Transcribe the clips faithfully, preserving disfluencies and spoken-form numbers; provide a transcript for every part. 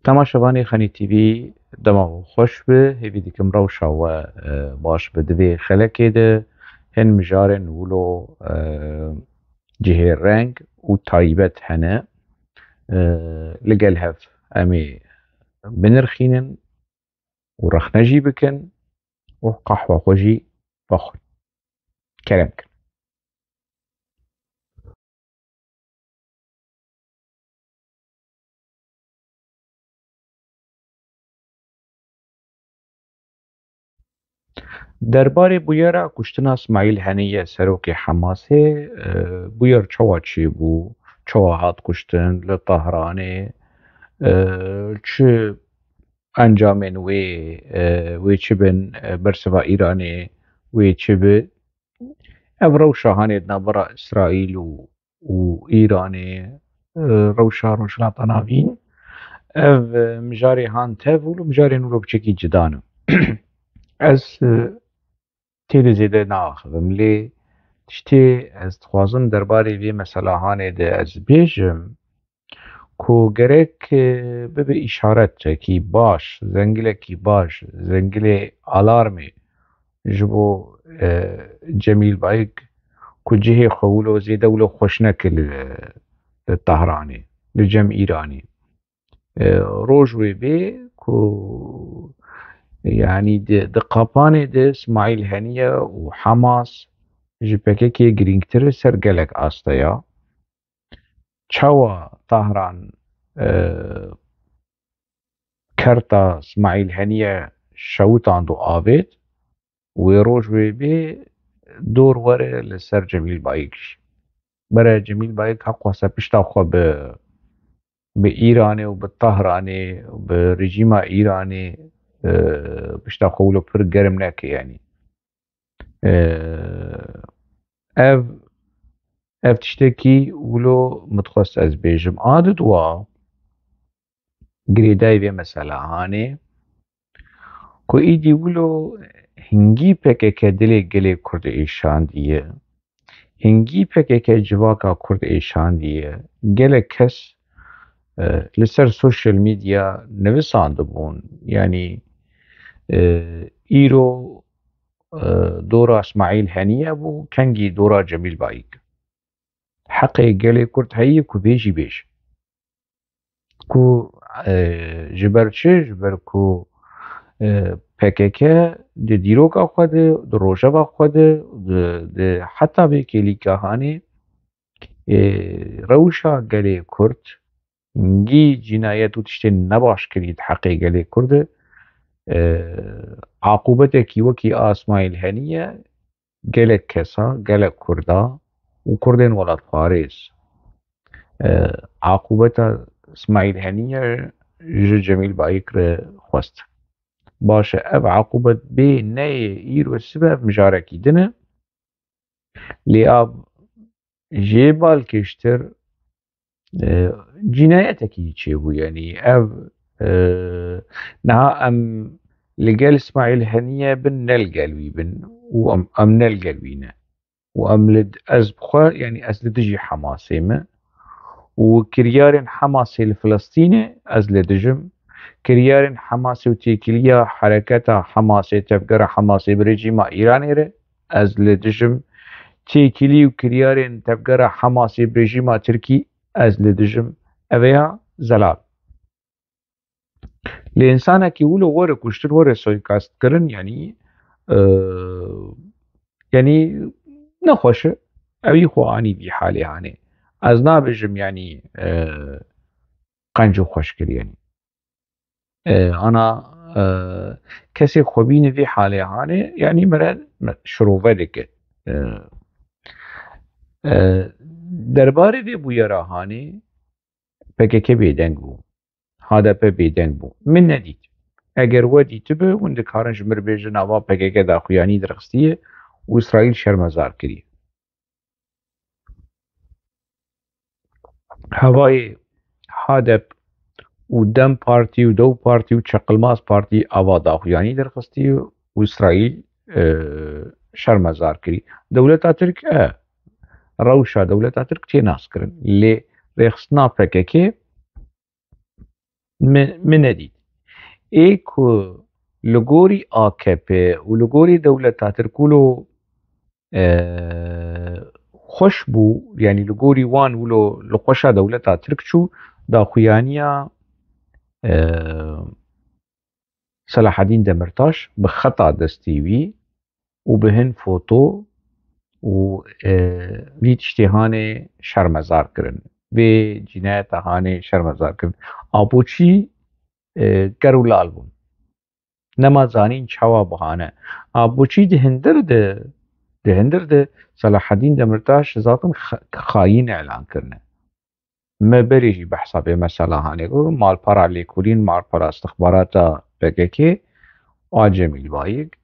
Temaşevanê Xenî T V, dema we xweş be. Hêvî dikim rewşa we, e, baş be. Di vê xelekê de hin mijarên wilo, e, cihê reng û taybet hene. E, li gel hev em ê binirxînin û rexne jî bikin û qehwa xwe jî vexwin. Kerem kin. Derbarê bûyera kuştina Smaîl Heniyê, serokê Hemasê, e, bûyer çawa çêbû, çawa hat kuştin li Tehranê, e, çi encamên wê, e, wê çi bin, e, bersiva Îranê wê çi bi? Ev rewşa hanê di navbera Îsraîl û, û Îranê, e, rewşa Rojhilata Navîn, ev, e, mijarê han tev û mijarên wilo piçekî cida ne. Ez, e, tê de zêde naaxivim, lê tiştê ez dixwazim derbarê vê mesela hanê de ez bêjim, ku gerek, e, bibe îşaretekî baş, zengilekî baş, zengilê alarmê ji bo, e, Cemîl Bayik, ku cihê xwe wilo zêde wilo xweş neke li, li Tahranê, li cem Îranê. E, roj wê bê ku, yanî di, di qapanê de Smaîl Heniye û Hamas ji P K K girîngtir li ser gelek asteya. Çawa Tahran, e, kerta Smaîl Heniye şewitand û avêt, wê roj wê bê dor were li ser Cemîl Bayik jî. Bere Cemîl Bayik heq xweste pişta xwe bi, bi Îranê û bi Tahranê û bi rejîma Îranê, e, pişta xwe wilo pir germ neke, yanî. E, ev, ev tiştekî wilo min dixwest ez bêjim. A di dua girêdayî vê mesela hanê, ku îdî wilo hingî P K K dilê gelê Kurd êşandiye, hingî P K K civaka Kurd êşandiye. Gelek kes, e, li ser social media nivisandibûn. Yanî, e, îro, e, dora Smaîl Heniye bû, kengî dora Cemîl Bayik. Heqê gelê Kurd heye ku vê jî bêje. Ku, e, ji ber çi? Ji ber ku, e, P K K di dîroka xwe de, di rojeva xwe de, di, di heta vê kêlîka hanê, e, rewşa gelê Kurd, hingî cînayet û tiştên nebaş kirî di heqê gelê Kurd de, e, aqûbetekî wekî a Smaîl Heniye, gelek kesa, gelek Kurda û Kurdên welatparêz, e, aqûbeta Smaîl Heniye ji Cemîl Bayik re xwest. Baş e, ev aqûbet bê neyê, îro sibe ev mijarekî din e. Lê a jê balkêştir, e, cînayetekî çêbû. Yanî ev, e, niha em li gel Îsmaîl Heniye bin, ne li gel wî bin û em, em ne li gel wî ne. Û em li, ez bi xwe, yanî ez li dijî Hemasê me û kiryarên Hemasê li Filistînê ez li dijim. Kiryarên Hemasê û têkiliya hereketa Hemasê, tevgera Hemasê bi rejîma Îranê re ez li dijim. Têkilî û kiryarên tevgera Hemasê bi rejîma Tirkî ez li dijim. Ev ya zelal. Lê însanekî wilo were kuştin, were suîkast kirin, yanî, e, yanî nexweş e. Ewî xwe anî vî halê hanê. Ez nabêjim, yanî, e, qenc û xweş kir, yanî. E, ana, e, kesê xwe bîne vî halê hanê, yanî mere, me şirove dike. E, e, derbarê vê bûyera hanê P K K bêdeng bû. H D P bêdeng bû. Min nedît. Eger we dîtibi, hûn dikarin ji mir bêjin, ava P K K daxuyanî derxistiye û Îsraîl şermezar kiriye. Hevayê H D P û DEM Partî û DEW Partî û Çeqilmaz Partî ava daxuyanî derxistî û Îsraîl, e, şermezar kirî. Dewleta Tirk, e, rewşa dewleta Tirk tê naskirin. Lê rêxistina P K K Min, min nedît. Ê ku li gorî A K P û li gorî dewleta Tirk wilo, e, xweş bû, yanî li gorî wan wilo li xweşa dewleta Tirk çû, daxuyaniya, e, Selahedîn Demirtaş bi xeta destî wî û bi hin foto û, e, vî tiştê hanê şermezar kirin. Vê cînayeta hanê şermezar kirin. Apoçî, e, ker û lal bûn. Nema zanîn çawa bihane. Apoçî di hindir de, di hindir de Selahedîn Demirtaş zaten xa-, xayîn elan kirine. Me berê jî behsa vê mesela hanê kir, malpera lêkolîn, malpera istixbarata P K K, a Cemîl Bayik,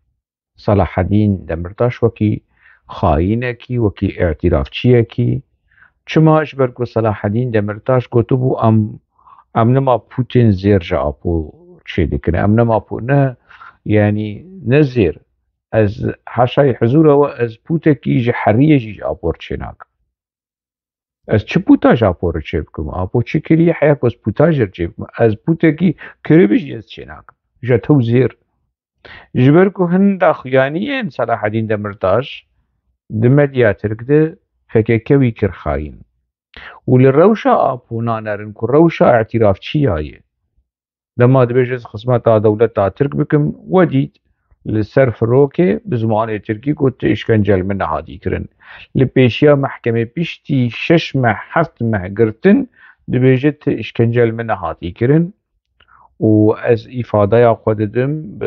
Selahedîn Demirtaş wekî xayînekî, wekî îtirafçiyekî. Çima? Ji ber ku Selahedîn Demirtaş gotibû, em, em nema pûtên zêr ji Apo çêdikin. Em nema pû-, ne, yanî ne zêr. Ez haşayî hizûra we, ez pûtekî ji heriyê jî ji Apo çênakim. Ez çi pûta ji Apo re çê bikim? Apo çi kiriye heya ku ez pûta ji re çê bikim? Ez pûtekî kiribî jî ez çê nakim. Ji tew zêr. Ji ber ku hin daxuyaniyên Selahedîn Demirtaş di medya Tirk de P K K wî kir xayîn. Û li rewşa Apo nanerin ku rewşa îtirafçiya ye. Dema dibêje ez xizmeta dewleta Tirk bikim, we dît li ser firokê bi zimanê Tirkî got, tu îşkence li min nehatî kirin. Li pêşiya mehkemê piştî şeş meh, heft meh girtin, dibêje tu îşkence li min nehatî kirin û ez îfadeya xwe didim, bi,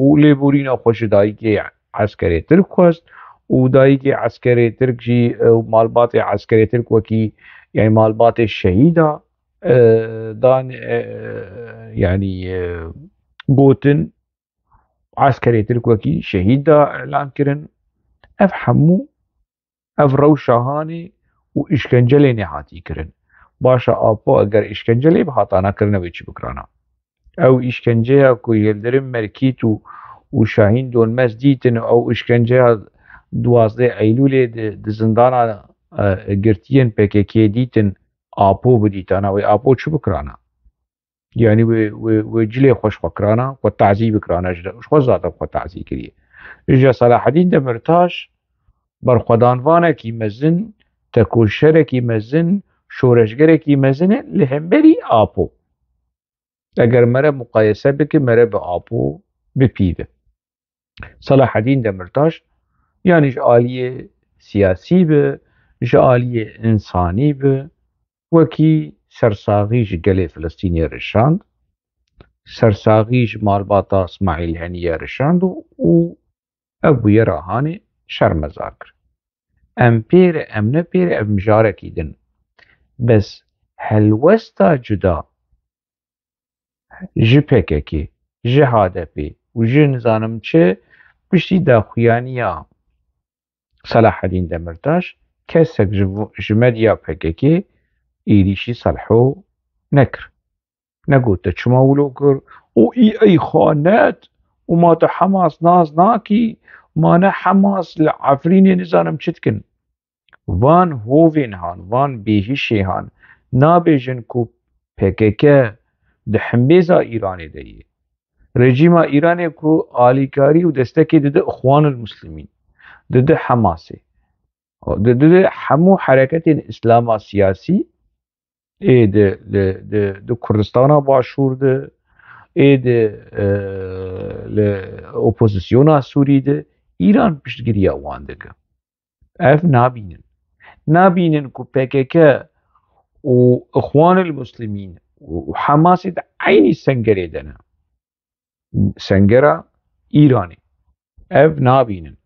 û lêborîna xwe ji dayikê eskerê Tirk xwest û dayikê eskerê Tirk jî, e, malbatê eskerê Tirk wekî, yani malbatê şehîda, e, dan, e, yani, e, gotin, eskerê Tirk wekî şehîd da elan kirin. Ev hemû, ev rewşa hanê û îşkencelê nehatî kirin. Başa Apo eger îşkencelê bihatana kirine wê çi bikirana? Ew îşkenceya ku Yildirim Merkît û, û Şahîn Donmez dîtin, ew îşkenceya duwazdeh Eylûlê di, di zindana, e, girtiyên P K K dîtin, Apo bidîtana wê, Apo çi bikirana? Yani wê, wê, wê cilê xwe ji xwe kirana, xwe tazî bikirana, ji xwe zaten xwe tazî kiriye. Îja Selahedîn Demirtaş berxwedanvanekî mezin, tekoşerekî mezin, şoreşgerekî mezin e li hemberî Apo. Eger mere muqayese bike, mere bi Apo bipîve. Selahedîn Demirtaş, yani ji aliyê siyasî bi, ji aliyê însanî bi, wekî sersaxî ji gelê Filistînê rişand, sersaxî ji malbata Smaîl Heniyê rişand û, û ev bûyera hanê şermezar kir. Em pêre, em ne pêre, ev mijarekî din. Bes helwesta cuda ji P K K, ji H D P û ji nizanim çi, piştî daxuyaniya Selahedîn Demirtaş, kesek ji, ji medya P K K êrîşî Selho nekir. Negot te çima wilo kir û î ey xanet û ma tu Hemas nas nakî, ma ne Hemas li Efrînê nizanim çi dikin. Van hovên han, van bêhişê han nabêjin ku P K K di hembêza Îranê de ye. Rejîma Îranê ku alîkarî û destekê dide Ixwanul Muslimîn, dide Hemasê, dide hemû hereketên Îslama siyasî ê di, di, di, di Kurdistana Başûr de, ê di, e, li opozisyona Sûrî de, Îran piştgiriya wan dike. Ev nabînin. Nabînin ku P K K û Ixwanul Muslimîn û Hemasê di eynî sengerê de ne. Sengera Îranê. Ev nabînin.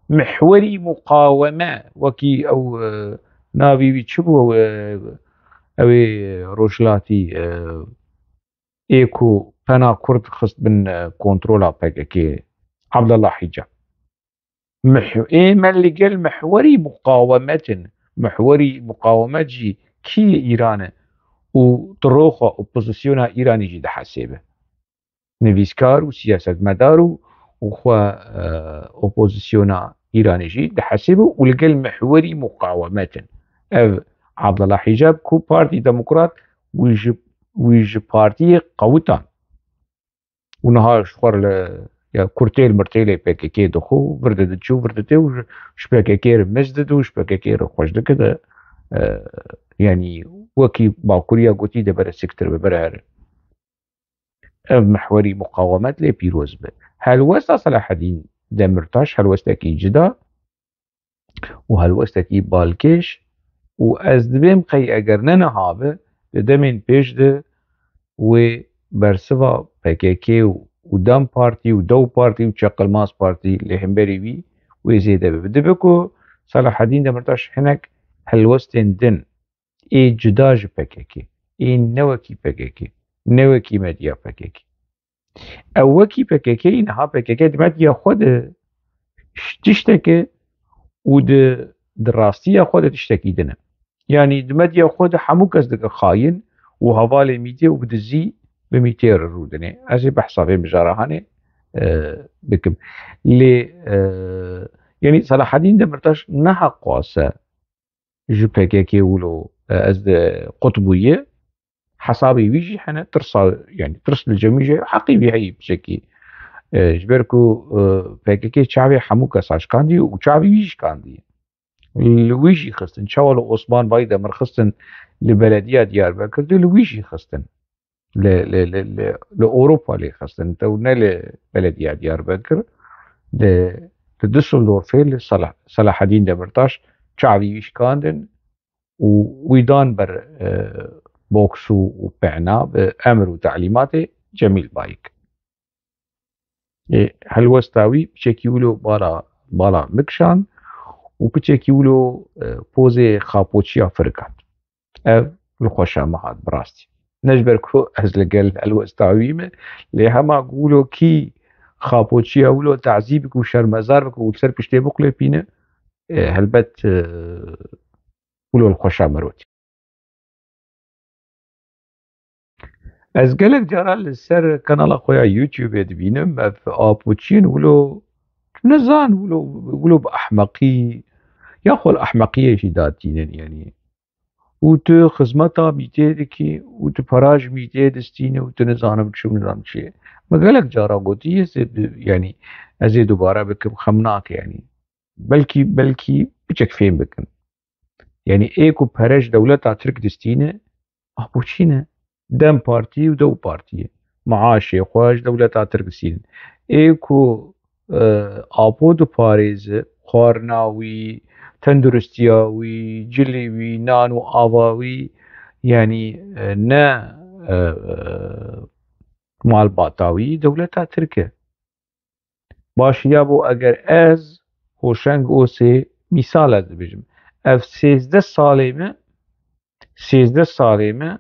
Mihwerî muqaweme, wekî ew, e, navî wî çi bû, ew, e, ew ê rojhilatî, e, ê ku pena Kurd xist bin, e, kontrola P K K, Abdullah Hicab. Mih-, ê me li gel mihwerî muqawemet in. Mihwerî muqawemet jî kî ye? Îran e. Û di roxa opozisyona Îranê jî dihesêbe. Nivîskar û siyasetmedar û, û xwe, e, opozisyona Îranê jî dihesêbe û li gel mihwerî muqawemet in. Ev Abdullah Hicab ku Partî Demokrat wî ji wî ji partiyê qewitan. Û niha ji xwe re li, ya kurtêl mirtêlê P K K dixwe, vir dide çû, vir dide û ji, ji P K K re miz dide û ji P K K re xweş dike de, e, yanî wekî Bakuriya gotî de bere siktir be, bere here. Ev mihwerî muqawemet lê pîroz be. Helwesta Selahedîn Demirtaş helwestekî cida û helwestekî balkêş û ez dibêm qey eger ne niha be, di demên pêş de wê bersiva P K K û, û DEM Partî û DEW Partî û Çeqilmaz Partî li hemberî wî wê zêde bibe. Dibe ku Selahedîn Demirtaş hinek helwestên din ê cuda ji P K K, ê ne wekî P K K, ne wekî medya P K K. Ew wekî P K K, niha P K K di medya xwe de ş-, tiştek e û di, di rastiya xwe de tiştekî din e. Yanî di medya xwe de hemû kes dike xayin û hevalê mîtê û bi dizî bi mîtê re rûdine. Ez ê behsa vê mijara hanê, e, bikim. Lê, e, yanî Selahedîn Demirtaş neheqwase ji P K K wilo, e, ez de qut bûye. Hesabê wî jî hene, tirsa, yanî tirs li cem wî jî heqî wî heyî piçekî. E, ji ber ku, e, P K K çavê hemû kesa şikandî û çavê wî jî şikandî. Li wî jî xistin. Çawa li Osman Baydemir xistin li belediya Diyarbekir de, li wî jî xistin. Li, li, li, li, li Ewropa lê xistin. Tew ne li belediya Diyarbekir, li, li Düsseldorfê li Sala-, Selahedîn Demirtaş çavî wî şikandin û wî dan ber, e, boks û, û pena bi emir û telîmatê Cemîl Bayik. Ê, helwesta wî piçekî wilo bala, bala min kişand û piçekî wilo, e, pozê xapoçiya firikat. Ev li xweşa min hat bi rastî. Ne ji ber ku ez li gel helwesta wî me, lê hema ku wilo kî xapoçiya wilo tazî bike û şermezar bike û li ser piştê biqulêpîne, e, helbet, e, wilo li xweşa min rotî. Ez gelek cara li ser kanala xwe ya YouTube dibînim, ev apoçiyên wilo, tu nezan, wilo, wilo bi ehmeqî, ya xwe li ehmeqiyê jî datînin, yanî. Û tu xizmeta mîtê dikî û tu para ji mîtê distîne û tu nizanim çi û nizanim çi. Me gelek cara gotiye, ez ê bi-, yanî, ez ê dubare bikim, xem nake, yanî. Belkî, belkî piçek fêm bikin. Yanî ê ku pere ji dewleta Tirk distîne, ah, bo çi ne? DEM Partî û DEW Partî ye. Maaşê xwe ji dewleta Tirk distînin. Ê ku, e, apo diparêze, xwarina wî, tenduristiya wî, cilê wî, nan û ava wî, yanî, e, ne, e, e, malbata wî dewleta Tirk e. Baş, ya bo eger ez Hoşeng Osê mîsal ez dibêjim. Ev sêzdeh salê me, sêzdeh salê me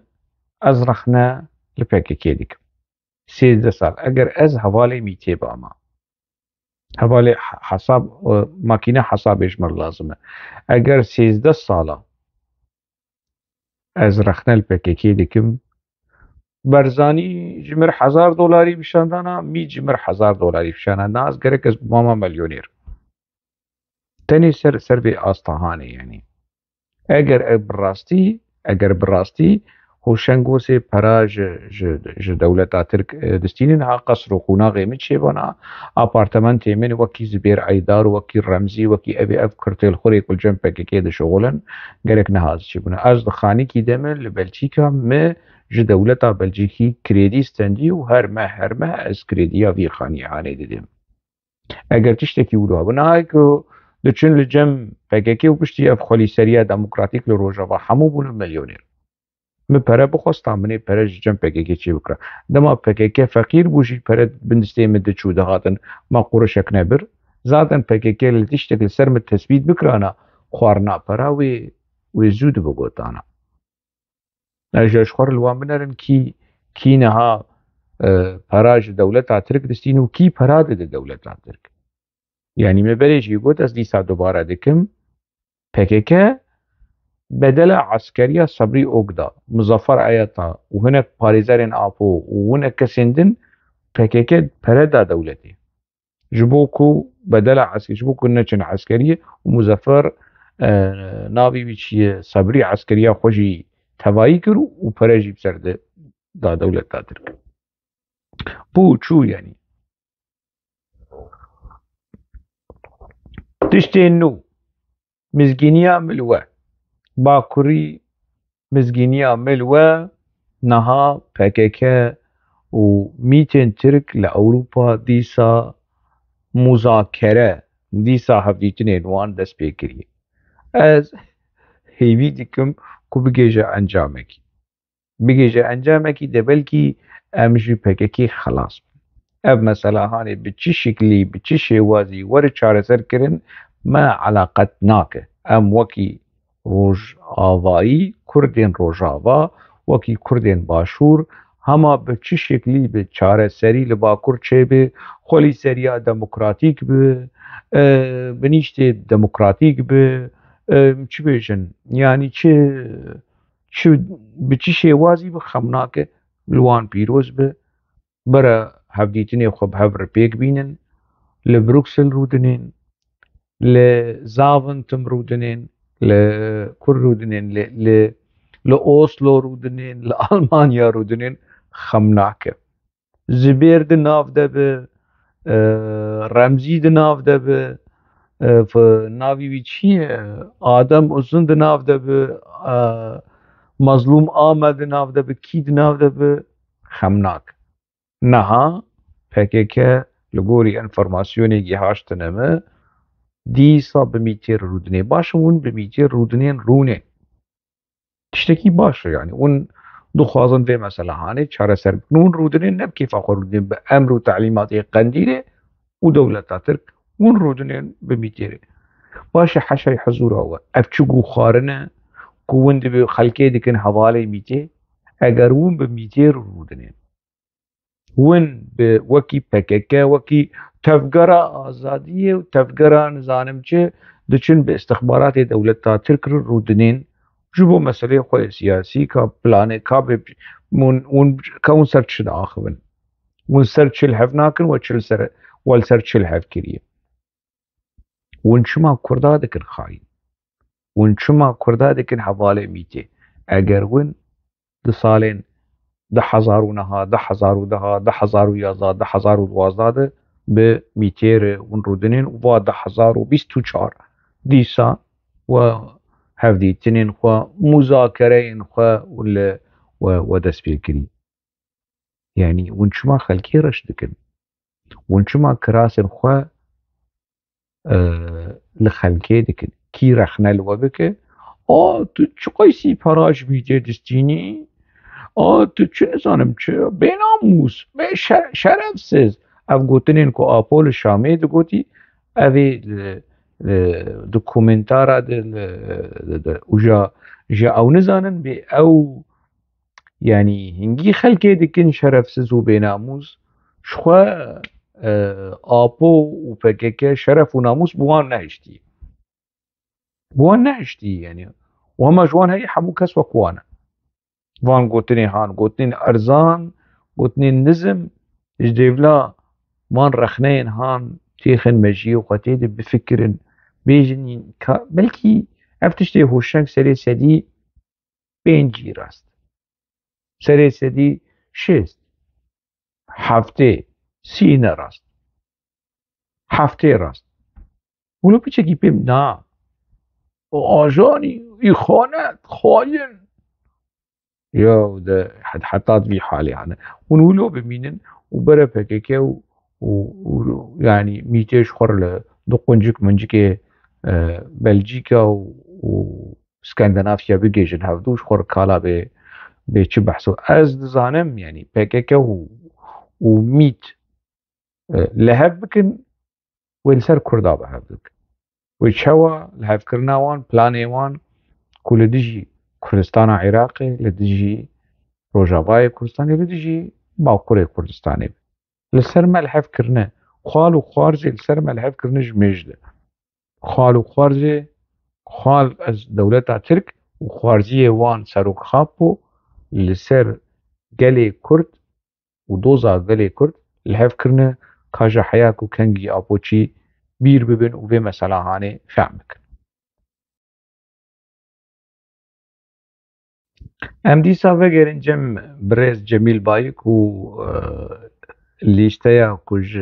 ez rexne li P K K dikim. Sêzdeh sal. Eger ez hevalê mîtê bama. Hevalê he-, hesab, e, makîne hesabê ji min lazim e. Eger sêzdeh sala ez rexne li P K K dikim. Barzanî ji mir hezar dolarî bişandana, mît ji mir hezar dolarî bişandana. Ez gerek ez bûmama milyonêr. Tenê ser, ser vê asta hanê, yanî. Eger ev bi rastî, eger bi rastî Hoşeng Osê pera ji, ji, ji dewleta Tirk, e, distînin, ha qesr û qonaxê min çêbana, apartementê min wekî Zibêr Eydar, wekî Remzî, wekî evê ev kurtêlxurê ku li cem P K K dişixulin, gerek niha ez çêbûna. Ez di xanîkî de me li Belçîka, me ji dewleta Belçîkî krêdî stendî û her meh, her meh ez krêdiya vî xanî hanê didim. Eger tiştekî wilo hebû, niha ku diçin li cem P K K û piştî ev xwelîseriya demokratîk li Rojava hemû bûn milyonêr. Min pere bixwesta, min ê pere ji cem P K K çê bikira. Dema P K K feqîr bû jî pere bin distê min diçû dihatin, ma qurişek nebir. Zaten P K K li tiştek li ser min tesbît bikirana, xwarina pera wê, wê zû dibigotana. Ez ji xwe re li wan binerin kî, kî niha, e, pera ji dewleta Tirk distîn û kî pera dide dewleta Tirk. Yanî me berê jî got, ez dîsa dubare dikim. P K K bedela eskeriya Sebrî Okda, Muzaffer Eyata û hinek parêzerên Apo û hinek kesên din P K K pere da dewletê. Ji bo ku bedela esker-, ji bo ku neçin eskeriyê û Muzaffer, e, navê wî çi ye, Sebrî eskeriya xwe jî tevayî kir û pere jî bi ser de da dewleta Tirk. Bû çû, yanî. Tiştên nû, mizgîniya milwe. Bakurî, mizgîniya milwe, niha P K K û mîtên Tirk li Ewropa dîsa muzakere, dîsa hevdîtinên wan dest pê kiriye. Ez hêvî dikim ku bigêje encamekî. Bigêje encamekî de belkî em ji P K K xelas bin. Ev mesela hanê bi çi şiklî, bi çi şêwazî were çareser kirin, me eleqet nake. Em wekî Rojavayî, Kurdên Rojava, wekî Kurdên Başûr, hema bi çi şeklî bi çareserî li Bakur çêbe, xwelîseriya demokratîk bi, e, binîştê demokratîk bi, e, çi bêjin, yanî çi, çi, bi çi şêwazî bi xem nake, li wan pîroz bi, bere hevdîtinê xwe bi hev re pêk bînin, li Bruksel rûdinên, li Zaventem rûdinên, li kur rûdinên, li, li, li Oslo rûdinên, li Almanya rûdinên, xem nake. Zibêr di nav de bi, e, Remzî di nav de bi, e, f-, navî wî çi ye? Adem Uzun di nav de bi, e, Mazlûm Ame di nav de bi, kî di nav de bi, xem nake. Niha P K K li gorî enformasyonê gihaştine me, dîsa bi mîtêr rûdinê. Baş e, hûn bi mîtêr rûdinên rûnê. Tiştekî baş e, yanî hûn dixwazin vê mesela hanê çareser bikin. Hûn rûdinên ne bi kêfa xwe rûdinên, bi emr û telîmatê Qendîlê û dewleta Tirk, hûn rûdinên bi mîtêrê. Baş e, heşay hizûra we. Ev çi guxarine ku hûn dibe xelkê dikin hevalê mîtê? Eger hûn bi mîtêr rûdinên, hûn bi wekî P K K, wekî tevgera azadiyê û tevgera nizanim çi diçin bi istixbaratê dewleta Tirk re rûdinên ji bo meseleyê xwe yê siyasî, ka planê, ka bê, hûn, hûn, ka hûn ser çi diaxivin? Hûn ser çi li hev nakin, we çi li ser, we li ser çi li hev kiriye? Hûn çima Kurda dikin xayîn? Hûn çima Kurda dikin hevalê mîtê? Eger hûn di salên du hezar û neha, du hezar û deha, du hezar û yazdeh, du hezar û duwazdeh de bi mîtê re hûn rûdinên û va du hezar û bîst û çar dîsa we hevdîtinên xwe, muzakereyên xwe û li we, we dest pê kirî. Yanî hûn çima xelkê reş dikin? Hûn çima kirasên xwe, e, li xelkê dikin? Kî rexne li we bike? A, tu çi qeysî para ji mîtê distînî? A, tu çi nizanim çi? Bênamûs, bê şe-, şerefsiz. Ev gotinên ku Apo li Şamê digotî, ev ê li, li, di komentara de, li, de, de, uca, ji ew nizanin bê ew Yanî hingî xelkê dikin şerefsiz û bênamûs, ji xwe, e, Apo û P K K şeref û namûs bi wan nehiştî. Bi wan nehiştî, yanî. Û hema ji wan heyî hemû kes wek wan e. Van gotinê han, gotinên erzan, gotinên nizim, ji dêvla van rexneyên han têxin mejiyê û xwe tê de bifikirin, bêjin, ka, belkî ev tiştê hoşeng serê sedî pêncî rast. Serê sedî şêst. Heftê, sî ne rast. Heftê rast. Wilo piçekî pê na. O ajanî, îxanet, xayin. Ya de het-, heta di vî halê hane. Hûn wilo bimînin û bere P K K û, û, û, yanî mîtê ji xwe re li du quncik muncikê, e, Belcîka û, û Skandinavya bigêjin hevdû, ji xwe re kala bê, bê çi behs û ez dizanim, yanî P K K û, û mît, e, li hev bikin, wê li ser Kurda bi hev bikin. Wê çawa li hevkirina wan, planê wan ku li dijî Kurdistana Iraqê, li dijî Rojavayê Kurdistanê, li dijî Bakurê Kurdistanê be. Li ser me li hev kirine, xal û xwarzê li ser me li hev kirine ji mêj de. Xal û xwarzê, xal ez dewleta Tirk û xwarziyê wan Serok Xapo li ser gelê Kurd û doza gelê Kurd li hev kirine, ka ji heya ku kengî Apoçî bîr bibin û vê mesela hanê fehm bikin. Em dîsa vegerin cem birêz Cemîl Bayik û, e, lîsteya ku ji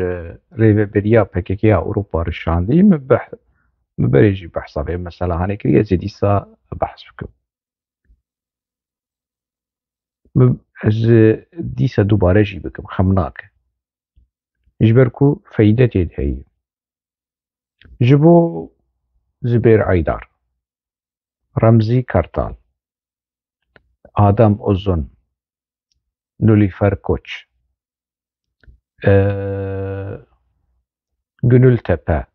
rêveberiya P K K ya Ewropa re şandî, min beh-, min berê jî behsa vê mesela hanê kiriye, ez ê dîsa behs bikim. Min, ez dîsa dubare jî bikim, xem nake. Ji ber ku feyde tê de heye. Ji bo Zubêr Eydar, Remzî Kartal, Adem Uzun, Nilüfer Koç, e, Gönül Tepe,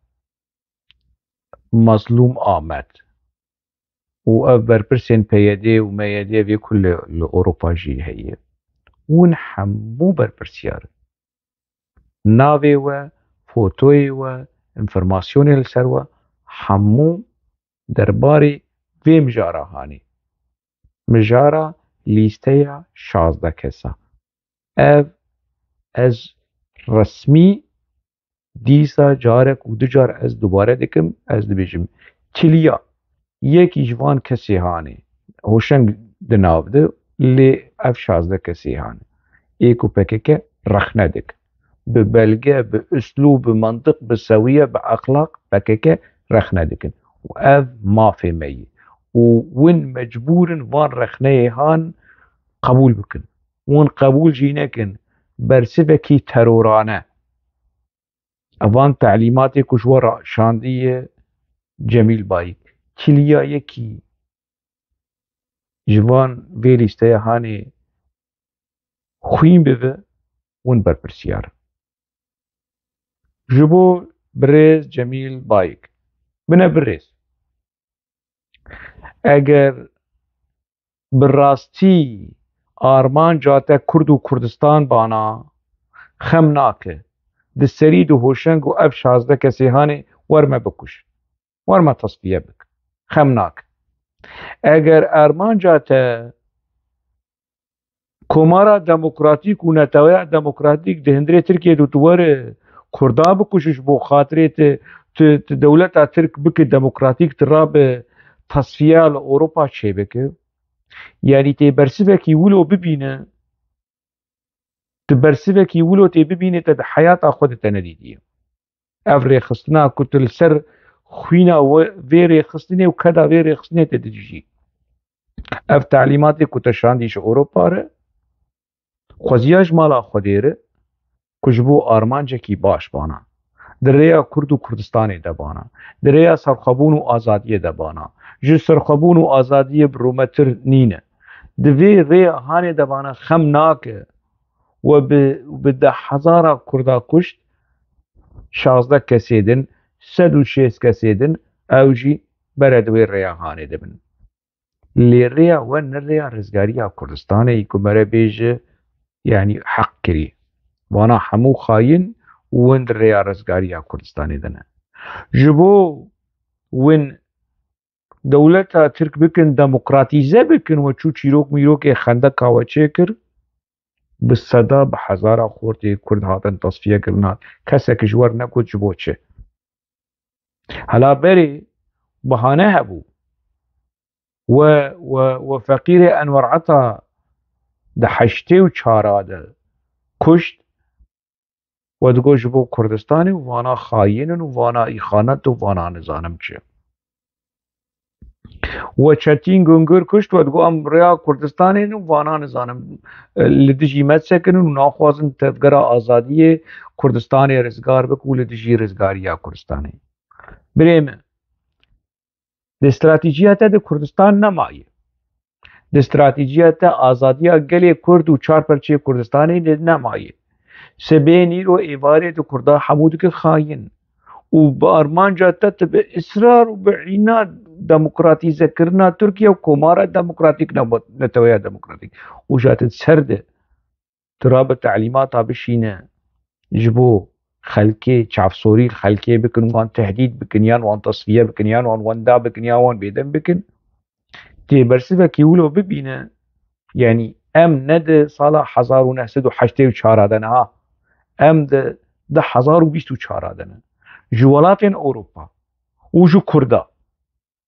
Mazlûm Amed û ev berpirsên P Y D û M Y D vê ku li, li Ewropa jî heye. Hûn hemû berpirsiyar in. Navê we, fotoyê we, înformasyonê li ser we, hemû derbarê vê mijara hanê. Mijara lîsteya şazdeh kesa. Ev ez resmî dîsa carek û du car ez dubare dikim, ez dibêjim, kiliya yekî ji van kesê hanê, hoşeng di nav de, lê ev şazdeh kesê hane. Ê ku P K K rexne dik. Bi belge, bi uslûb, bi mantiq, bi sewiye, bi exlaq P K K rexne dikin. Û ev mafê me ye. Û win mecbûr in van rexneyê han qebûl bikin. Win qebûl jî nekin, bersivekî terorane. Evan telîmatê ku ji we re şandiye Cemîl Bayik. Kiliya yekî ji van vê lîsteya hanê xwîn bibe, win berpirsiyar. Ji bo birêz Cemîl Bayik. Bine birêz. Eger bi rastî armanca te Kurd û Kurdistan bana, xem nake. Di serî di hoşeng û ev şazdeh kesê hanê wer me bikuş. Wer me tasfiye bik. Xem nake. Eger armanca te Komara Demokratîk û Neteweya Demokratîk di hundirê Tirkiyê de tu were Kurda bikuşî ji bo xatirê tu, tu, tu dewleta Tirk bike demokratîk, tu rabe tasfiya li Ewropa çêbike. Yanî tê bersivekî wilo bibîne, tu bersivekî wilo tê bibîne te di heyata xwe de te nedîtiye. Ev rêxistina ku tu li ser xwîna we, vê rêxistinê û keda vê rêxistinê te didijî. Ev telîmatê ku te şandî ji Ewropa re, xweziya ji mala Xwedê re, ku ji bo armancekî baş bana. Di rêya Kurd û Kurdistanê de bana. Di rêya serxwebûn û azadiyê de bana. Ji serxwebûn û azadiyê bi rûmetir nîne. Di vê rêya hanê de bana xem nake. We bi, bi deh hezara Kurda kuşt, şazdeh kesê din, sed û şêst kesê din, ew jî bere di wê rêya hanê de bin. Lê rêya we ne rêya rizgariya Kurdistanê yî ku mere bêje, yanî heq kirî. Wana hemû xayin û win di rêya rizgariya Kurdistanê de ne. Ji bo win dewleta Tirk bikin, demokratîze bikin, we çû çîrok mîrokê xendeka we çêkir, bi seda, bi hezara xortê Kurd hatin tasfiye kirina. Kesek ji we re negot ji bo çi. Hela berê bahane hebû. We, we, we feqîrê Enwer Ata di heştê û çar de kuşt, we digot ji bo Kurdistanê û vana xayîn in û vana îxanet û vana nizanim çi. We Çetîn Gungir kuşt, we digot em rêya Kurdistanê ne û vana nizanim, e, li dijî me disekin û naxwazin tevgera azadiyê Kurdistanê rizgar bik û li dijî rizgariya Kurdistanê. Birê min, di stratejiya te di Kurdistan nemaye. Di stratejiya te azadiya gelê Kurd û çar perçeyê Kurdistanê de nemaye. Sibê nîro êvarê di Kurda hemû dike xayin. Û bi armanca te tu bi israr û bi îna demokratîzekirina Tirkiye û Komara Demokratîk Nabo-, Neteweya Demokratîk. Û ja tu ser de tu rabe telîmata bişîne ji bo xelkê çavsorî xelkê bikin, wan tehdîd bikin, yan wan tasfiye bikin, yan wan wenda bikin, yan wan bêdeng bikin. Tê bersivekî wilo bibîne, yanî em ne di sala hezar û neh sed û heştê û çar de ne ha, em di du hezar û bîst û çar de ne. Ji welatên Ewropa û ji Kurda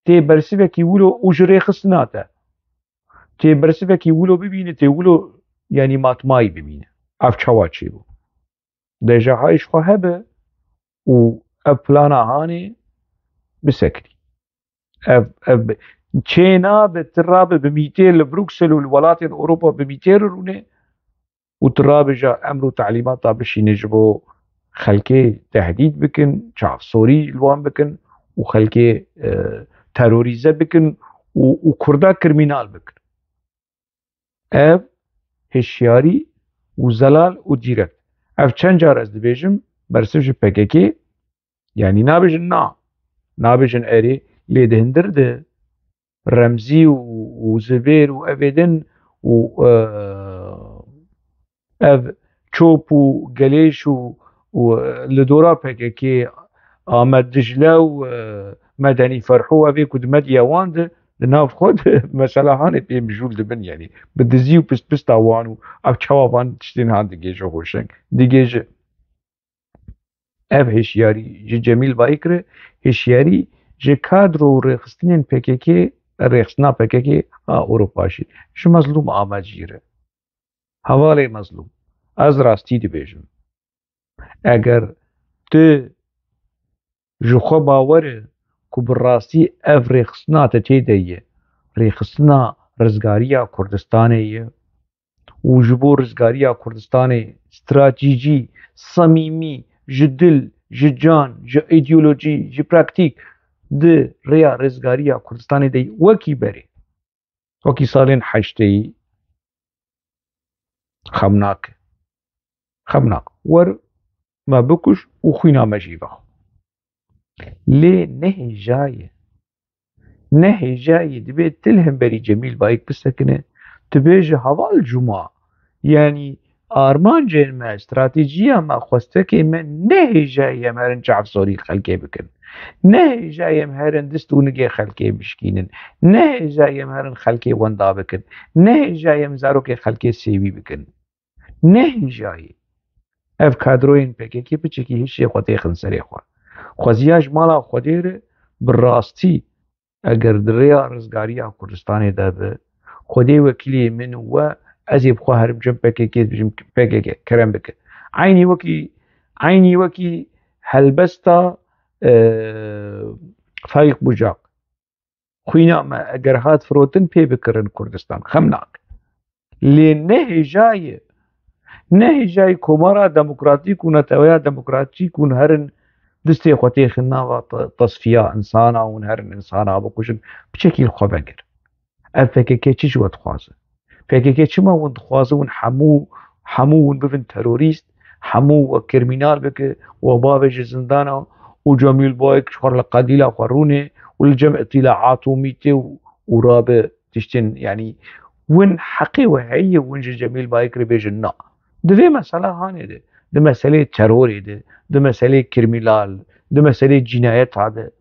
tê bersivekî wilo û ji rêxistina te Tê bersivekî wilo bibîne, tê wilo, yanî matmayî bibîne. Ev çawa çêbû? Deja hay ji xwe hebe û ev plana hanê bisekirî. Ev, ev bi-, çê nabe, tu rabe bi mîtê li Bruksel û li welatên Ewropa bi mîtê re rûne û tu rabêje emr û talîmata bişîne ji bo xelkê tehdîd bikin, çavsorî li wan bikin û xelkê, e, terorîze bikin û, û Kurda kirmînal bikin. Ev hişyarî û zelal û dîrekt. Ev çend car ez dibêjim, bersiv ji P K K, yanî nabêjin na, nabêjin erê, lê di hindir de Remzî û, û Zibêr û evê din û, e, ev çop û gelêş û, û, e, li dora P K K, Amed Dicle û, e, Medenî Ferhû, evê ku di medya wan de, di nav xwe de mesela hanê pê mijûl dibin, yanî bi dizî û pistpista wan û ev çawa van tiştên han digêje hoşeng. Digêje. Ev hişyarî ji Cemîl Bayik re, hişyarî ji kadro û rêxistinên P K K, rêxistina P K K a Ewropa jî, ji Mezlûm Amed jî re. Hevalê Mezlûm, ez rastî dibêjim. Eger tu ji xwe bawer e ku bi rastî ev rêxistina te tê de ye, rêxistina rizgariya Kurdistanê ye û ji bo rizgariya Kurdistanê stratejî, samîmî, ji dil, ji can, ji îdeolojî, ji praktîk di rêya rizgariya Kurdistanê de ye, wekî berê. Wekî salên heşteyî xem nake. Xem nake. Wer me bikuş û xwîna me jî vexwe. Lê ne hêja ye. Ne hêja ye. Dibê tu li hemberî Cemîl Bayik bisekine, tu bêje heval Cuma. Yanî armancên me, stratejiya me, xwestekê me ne hêja ye em herin çavsorî xelkê bikin. Ne hêja ye em herin dist û nigê xelkê bişkînin. Ne hêja ye em herin xelkê wenda bikin. Ne hêja ye em zarokê xelkê sêwî bikin. Ne hêja ye. Ev kadroyên P K K piçekî hişê xwe têxin serê xwe. Xweziya ji mala Xwedê re bi rastî eger di rêya rizgariya Kurdistanê de bi, Xwedê wekîlê min û we, ez ê bi xwe herim cem P K K, dibêjim P K K kerem bike. Eynî wekî, eynî wekî helbesta, e, Faîq Bucak. Xwîna me eger hat firotin pê bikirin Kurdistan. Xem nake. Lê ne hêja ye. Ne hêja ye Komara Demokratîk û Neteweya Demokratîk hûn herin distê xwe têxin nava te-, tesfiya insana, hûn herin insana bikujin. Piçekî li xwe vegir. Ev P K K çi ji we dixwaze? P K K çima hûn dixwaze hûn hemû, hemû hûn bibin terorîst, hemû we kirmînal bike, we bavêje zindana û Cemîl Bayik ji xwe re li qedîla xwe rûnê û li cem îtîlaat û mîtê û, û rabe tiştên, yanî win heqê we heye, win ji Cemîl Bayik re bêjin na. Di vê mesela hanê de, di meselê terorê de, di meselê kirmînal, di meselê cînayeta de,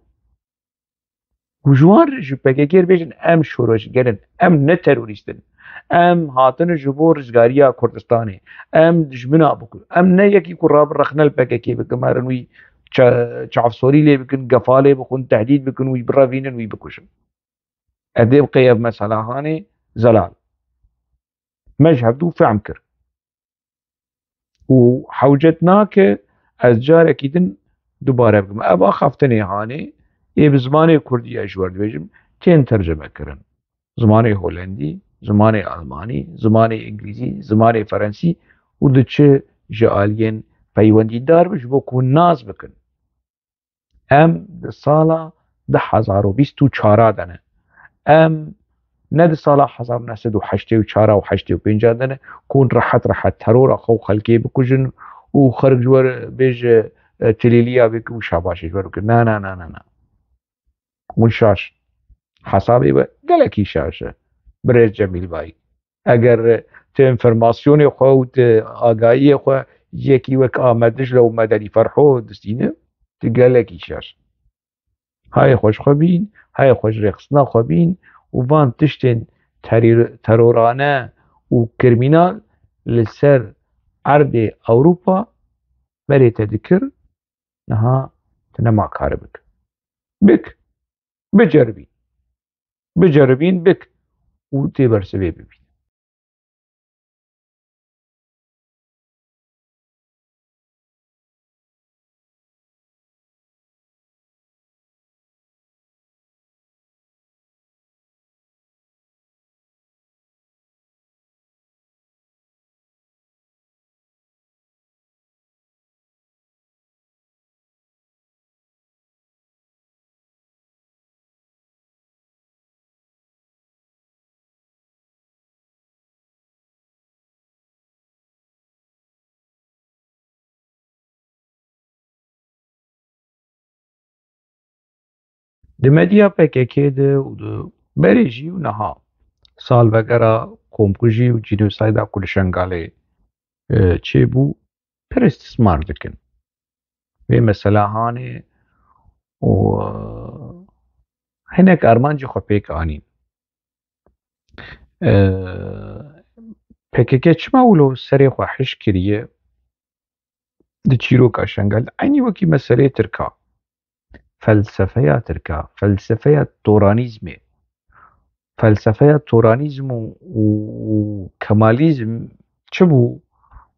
û ji wan re ji P K K re bêjin, em şoreşger in, em ne terorîst in. Em hatine ji bo rizgariya Kurdistanê. Em dijmina bikin. Em ne yekî ku rabe rexne li P K K bikin, herin wî ça-, çavsorî lê bikin, gefa lê bixwin, tehdîd bikin, wî birevînin, wî bikujin. Edê bike ev mesela hanê zelal. Me ji hevdû fehm kir. Û hewcet nake ez carekî din dubare bikim. Ev axaftinê hanê ê bi zimanê kurdî ez ji we re dibêjim, tên tercime kirin. Zimanê holendî, zimanê almanî, zimanê îngilîzî, zimanê ferensî û diçe ji aliyên peywendîdar bi ji bo ku nas bikin. Em di sala du hezar û bîst û çar de ne. Em ne di sala hezar û neh sed û heştê û çar û heştê û pênc de ne, ku hûn rehet rehet terora xwe û xelkê bikujin û xelk ji we re bêje, e, tilîliya bikin û şabaşê ji we re bikin. Na, na, na, na, na. Hûn şaş. Hesabê we gelekî şaş e. Birêz Cemîl Bayik. Eger tu înformasyonê xwe û tu agahiyê xwe yekî wek Amed Dicle û Medenî Ferho distîne, tu gelekî şer. Hayê xwe ji xwe bîn, hayê xwe ji rêxistina xwe bîn û van tiştên terîr-, terorane û kirmînal li ser erdê Ewropa berê te dikir, niha tu nema karî bik. Bik. Biceribîn. Biceribîn, bik. û tê bersivê bibîne. Di medya P K K de û di berê jî û niha salvegera komkujî û cînosayda ku li Şengalê, e, çêbû, pir istismar dikin. Vê mesela hanê û, e, hinek armancê xwe pêk anîn. E, P K K çima wilo serê xwe hiş kiriye di çîroka Şengal? Eynî wekî meseleyê Tirka. Felsefeya Tirka, felsefeya toranîzmê. Felsefeya toranîzm û, û, û kemalîzm çi bû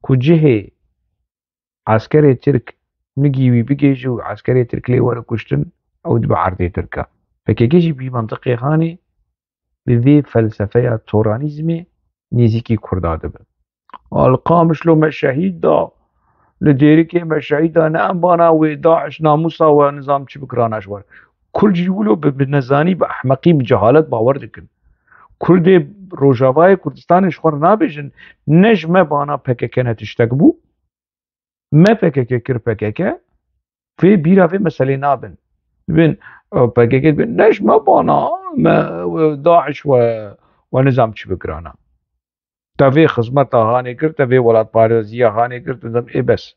ku cihê eskerê Tirk migî wî bigêje û eskerê Tirk lê were kuştin, ew dibe erdê Tirka. P K K jî bi vî mentiqê hanê bi vê felsefeya toranîzmê nêzîkî Kurda dibe. Li Qamişlo me şehîd da, li Dêrikê me şehîd da, ne em bana wê DAIŞ namûsa we nizam çi bikirana ji we. Kurd jî wilo bi, bi nezanî, bi ehmeqî, bi cehalet bawer dikin. Kurdê Rojavayê Kurdistanê ji xwe re nabêjin, ne ji me bana P K K ne tiştek bû, me P K K kir P K K, vê bîra vê meselê nabin. Dibin, e, P K K dibin, ne ji me bana, me, e, DAIŞ we, we nizam çi bikirana. Te vê xizmeta hanê kir, te vê welatpareziya hanê kir, tu dem ê bes.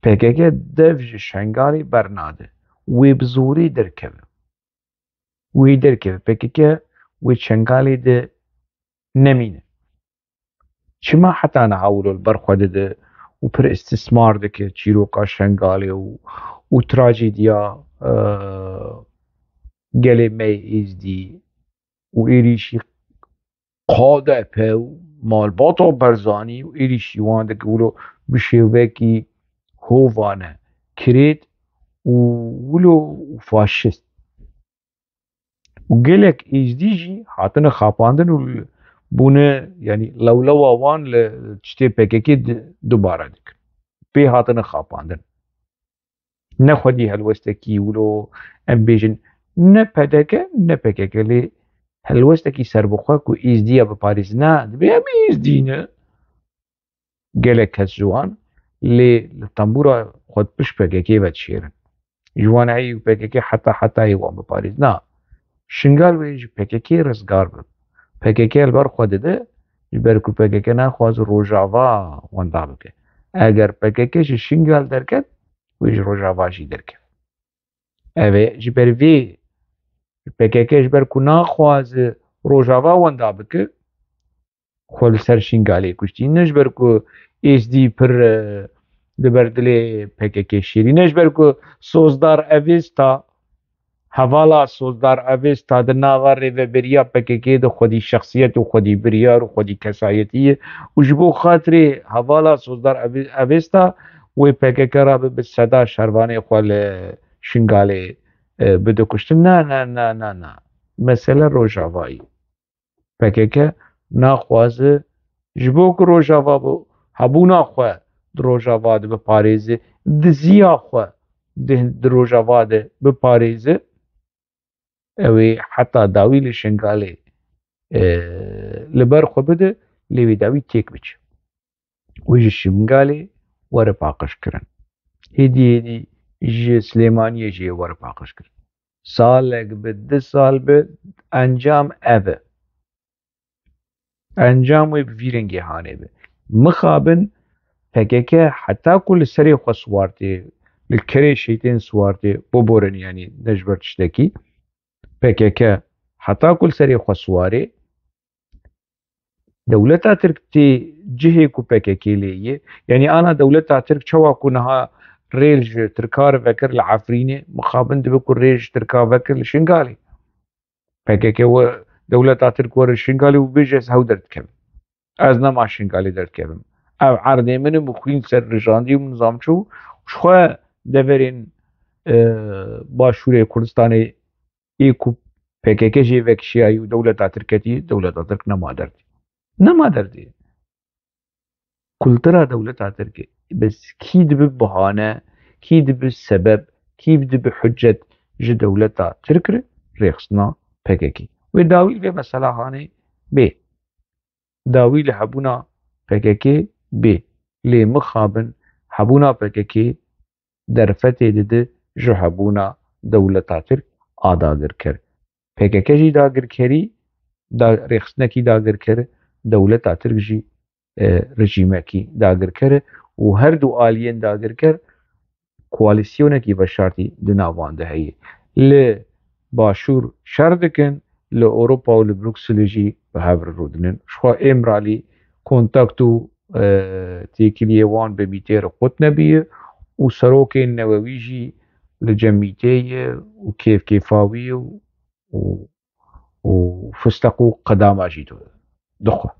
P K K dev ji Şengalê bernade. Wê bi zorê derkeve. Wê derkeve. P K K wê Şengalê de nemîne. Çima heta niha wilo li ber xwe dide û pir istismar dike çîroka Şengalê û, û trajediya, e, gelê me yê Êzdî û êrîşî K D P û malbata Barzanî û êrîşî wan dike wilo bi şêwekî hovane kirêt û wilo faşist. Û gelek Êzdî jî hatine xapandin û bûne, yanî lewlewa wan li tiştê P K K di-, dubare dikin. Pê hatine xapandin. Ne xwedî helwestekî wilo em bêjin ne P D K ne P K K lê helwestekî serbixwe ku Êzdiya biparêz, na, dibê em Êzdî ne. Gelek kes ji wan lê li tembûra xwe pişt P K K ve dişêrin. Ji wan heyî û P K K heta hetayê wan biparêz. Na, Şingal wê ji P K K rizgar be. P K K li ber xwe dide, ji ber ku P K K naxwaze Rojava wenda bike. Eger P K K ji Şingal derket, wê ji Rojava jî derket. Ev e, ji ber vê P K K ji ber ku naxwaze Rojava wenda bike, xwe li ser Şingalê kuştî. Ne ji ber ku Êzdî pir, e, li ber dilê P K K şêrî. Ne ji ber ku Sozdar Avesta, hevala Sozdar Avesta di nava rêveberiya P K K de xwedî şexsiyet û xwedî biryar û xwedî kesayetî ye. Û ji bo xatirê hevala Sozdar Ave-, Avesta wê P K K re bi, bi seda şervanê xwe li Şingalê, e, bide kuştin. Na, na, na, na, na. Mesele Rojavayî. P K K naxwaze ji bo ku Rojava bi hebûna xwe di Rojava de biparêze, diziya xwe di, di Rojava de biparêze, ew ê heta dawî li Şingalê, e, li ber xwe bide, lê wê dawî têk biçe. Wê ji Şingalê were paqijkirin. Hêdî hêdî ji Silêmaniyê jî were paqijkirin. Salek bi, du sal bi, encam ev e. Encam wê bi vî rengê hanê be. Mixabin P K K heta ku li serê xwe siwar tê, li kerê şeytên siwar tê, biborin, yanî ne ji ber tiştekî. P K K heta ku li serê xwe siwar e, dewleta Tirk tê cihê ku P K K lê ye, yanî ana dewleta Tirk çawa ku niha rêl ji Tirka re vekir li Efrînê, mixabin dibe ku rê ji Tirka vekir li Şingalê. P K K we Dewleta Tirk were Şingalê û bêje ez hew derdikevim. Ez nema Şingalê derdikevim. Ev erdê min im û xwîn ser rijandî û nizam çû. Ji xwe deverên, e, Başûrê Kurdistanê ê ku P K K jê vekişiyayî û dewleta Tirk ketî, dewleta Tirk nema derdê. Nema derdê. Kultura dewleta Tirk e. Bes kî dibi bahane, kî dibi sebeb, kî dibi hicet ji dewleta Tirk re? Rêxistina P K K. Wê dawî li vê mesela hanê bê. Dawî li hebûna P K K bê. Lê mixabin hebûna P K K derfetê dide ji hebûna dewleta Tirk a dagirker. P K K jî dagirkerî, da, rêxistinekî dagirker, dewleta Tirk jî, e, rejîmekî dagirker e û her du aliyên dagirker koalîsyonekî veşartî di nav wan de heye. Li Başûr şer dikin, li Ewropa û li Brukselê jî bi hev re rûdinin. Ji xwe ê miralî kontakt û, e, têkiliyê wan bi mîtê re qut nebiye û serokên newewî jî li cem mîtê ye û kêfkêfa wî ye û, û, û fisteq û qedama jî dixwe.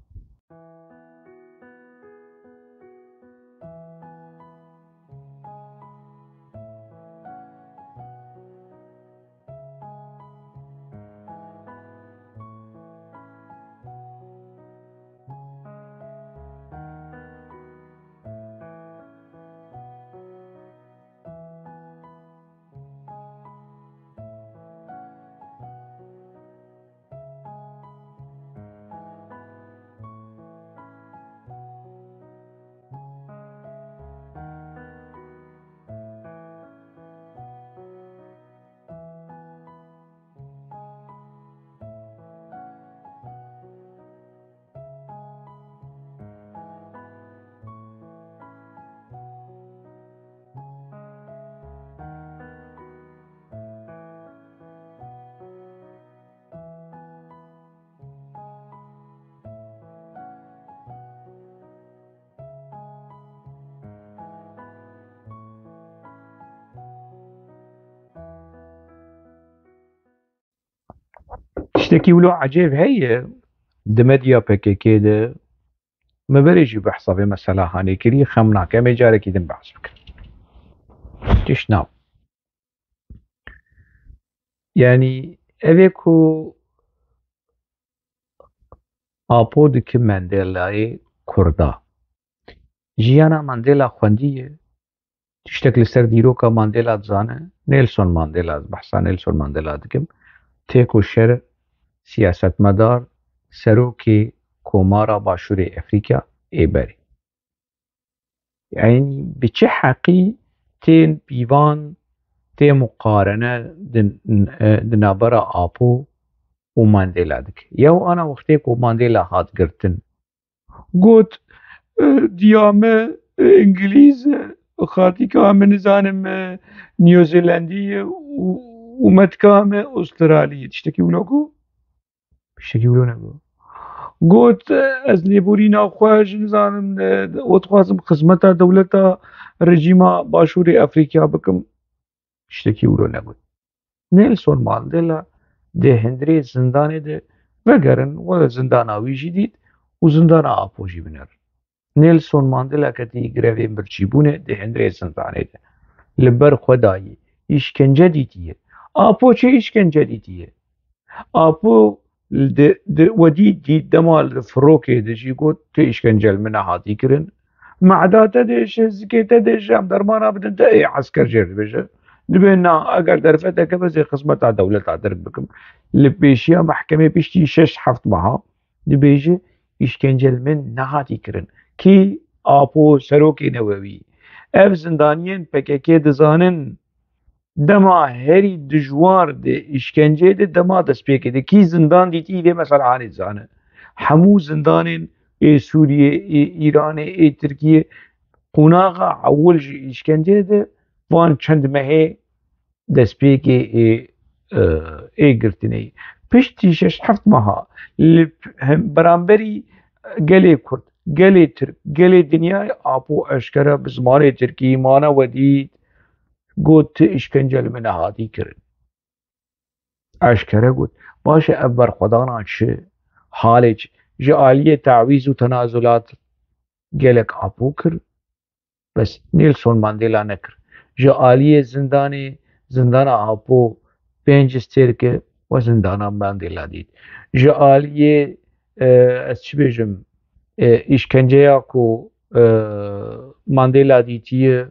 Tiştekî wilo ecêb heye, di medya P K K de me berê jî behsa vê mesela hanê kirî, xem nake, em ê carekî din behs bikin. Tişt nav. Yanî ev ê ku Apo dike Mandelayê Kurda. Jiyana Mandela xwendiye, tiştek li ser dîroka Mandela dizane, Nelson Mandela, behsa Nelson Mandela dikim, têkoşer, siyasetmedar, serokê Komara Başûrê Efrîka ê berê. Yanî bi çi heqî tên pîvan, tê muqarene di, e, di navbera Apo û Mandela dike? Yew ana wextê ku Mandela hat girtin, got, e, diya me, e, Îngilîz e, xatika me nizanim, e, New Zealandî ye û, û metka me Astralî ye. Tiştekî wilo got? Tiştekî wilo negot. Got, ez lêborîna xwe ji nizanim, e, we dixwazim xizmeta dewleta rejîma Başûrê Efrîkya bikim. Tiştekî wilo negot. Nelson Mandela di hundirê zindanê de vegerin, we zindana wî jî dît û zindana Apo jî binerin. Nelson Mandela ketî grevê birçîbûnê di hundirê zindanê de. Li ber xwe dayî, îşkence dîtiye. Apo çi îşkence dîtiye? Apo di, di, we dî, dî dema li firokê de jî got, tu îşkence li min nehatî kirin. Mehda te dêşe, zikê te dêşe, em dermana bidin te, ê esker jê re dibêje. Dibê na, eger derfeteke be ez ê xizmeta dewleta Tirk bikim. Li pêşiya mehkemê piştî şeş heft meha dibêje, îşkence li min nehatî kirin. Kî? Apo, serokê newewî. Ev zindaniyên P K K dizanin, dema herî dijwar di îşkenceyê de, dema destpêkê de. Kî zindan dîtî vê mesela hanê dizane. Hemû zindanên ê Sûriyê, ê Îranê, ê Tirkiyê, qonaxa ewil ji îşkenceyê de van çend mehê destpêkê ê, e, ê girtinê. Piştî şeş heft meha li hem beramberî gelê Kurd, gelê Tirk, gelê dinyayê Apo eşkere bi zimanê Tirkî mane we dît, got, tu îşkence li min nehatî kirin. Eşkere got, baş e, ev berxwedana çi? Halê çi? Ji aliyê tawîz û tenazulat gelek Apo kir. Bes Nelson Mandela nekir. Ji aliyê zindanê, zindana Apo pênc stêrke we zindana Mandela dît. Ji aliyê, e, ez çi bêjim, e, îşkenceya ku, e, Mandela dîtiye,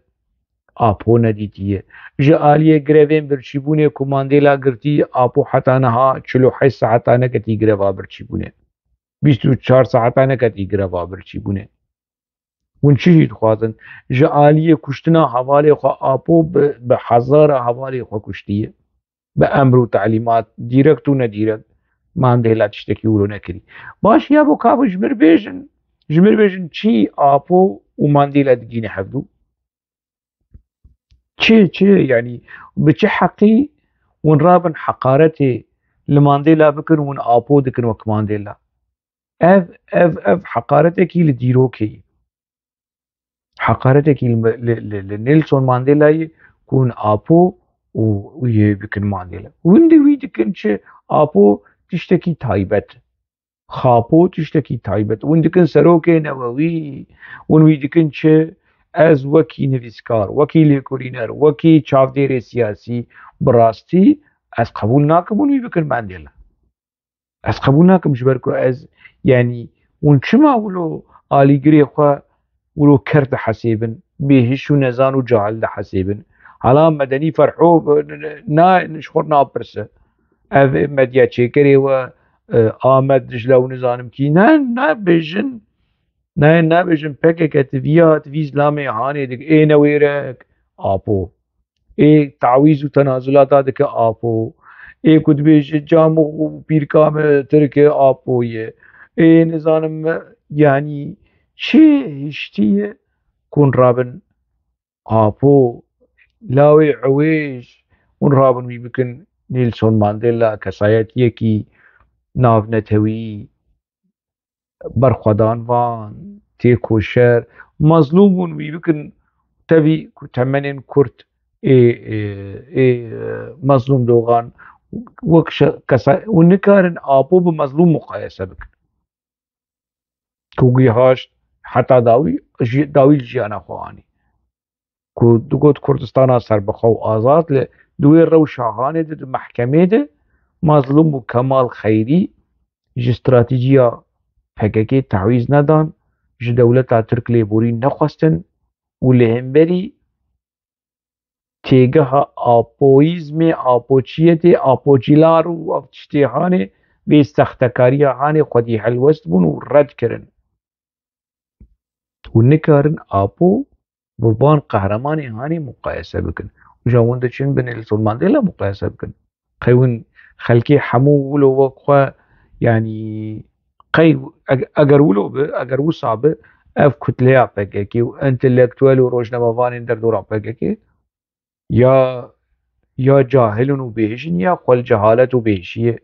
Apo nedîtiye. Ji aliyê grevên birçîbûnê ku Mandela girtî, Apo heta niha çil û heşt saeta neketî greva birçîbûnê. Bîst û çar saeta neketî greva birçîbûnê. Hûn çi jî dixwazin? Ji aliyê kuştina hevalê xwe Apo bi, bi hezara hevalê xwe kuştiye. Bi emr û telîmat, dîrekt û nedîrekt, Mandela tiştekî wilo nekirî. Baş ya bo ka ji mir bêjin, ji mir bêjin çi Apo û Mandela digîne hevdû? Çi, çi, yanî bi çi heqî hûn rabin heqaretê li Mandela bikin, hûn Apo dikin wek Mandela? Ev, ev, ev heqaretekî li dîrokê ye. Heqaretekî li, li, li, li Nelson Mandela ye ku hûn Apo û, û yê bikin Mandela. Hûn di wî dikin çi? Apo tiştekî taybet. Xapo tiştekî taybet. Hûn dikin serokê newewî, hûn wî dikin çi? Ez wekî nivîskar, wekî lêkolîner, wekî çavdêrê siyasî, bi rastî ez qebûl nakim hûn wî bikin Mandela. Ez qebûl nakim, ji ber ku ez, yanî, hûn çima wilo alîgirê xwe wilo ker dihesêbin, bêhiş û nezan û cahil dihesêbin? Hala Medenî Ferho, na, ji xwe napirse. Ev medya çêkerê we, e, Amed, Dicle û nizanim kî. Ne, nabêjin. Ne, nabêjin P K K, tu viya, tu vî zilamê hanê dik, ê newêrek, Apo. Ê tawîz û tenazulata dike Apo. Ê ku dibêje cam û pîrka me Tirk e, Apo ye. Ê nizanim me, yanî çi hiştî ye ku hûn rabin Apo, lawê ewêj, hûn rabin wî bikin Nelson Mandela, kesayetiyekî navnetewî, berxwedan van, têkoşer, mezlûm hûn wî bikin, tevî ku temenên kurt ê, ê, ê, mezlûm doxan wek şe-, kesa-, hûn nikarin Apo bi mezlûm muqayese bikin. Ku gihaşt heta dawî, jî, dawî li jiyana xwe anî. Ku digot Kurdistana serbixwe û azad, li di wê rewşa hanê de, di mehkemê de, Mazlûm û Kemal Xeyrî ji stratejiya P K K tawîz nedan, ji dewleta Tirk lêborîn nexwestin û li hemberî têgeha apoyîzmê, apoçiyetê, apoçîlar û ev tiştê hanê, vê sextekariya hanê xwedî helwest bûn û red kirin. Û nikarin Apo bi van qehremanê hanê muqayese bikin. Û ja hûn diçin bi Nelson Mandela muqayese bikin. Qey hûn xelkê hemû wilo wek xwe, yanî qey eg-, eger wilo bi, eger wisa bi, ev kutleya P K K û entelektuel û rojnamevanên derdora P K K ya, ya cahil in û bêhiş in ya xwe li cehalet û bêhişiyê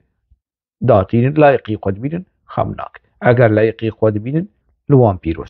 datînin, layiqî xwe dibînin, xem nake. Eger layiqî xwe dibînin, li wan pîroz.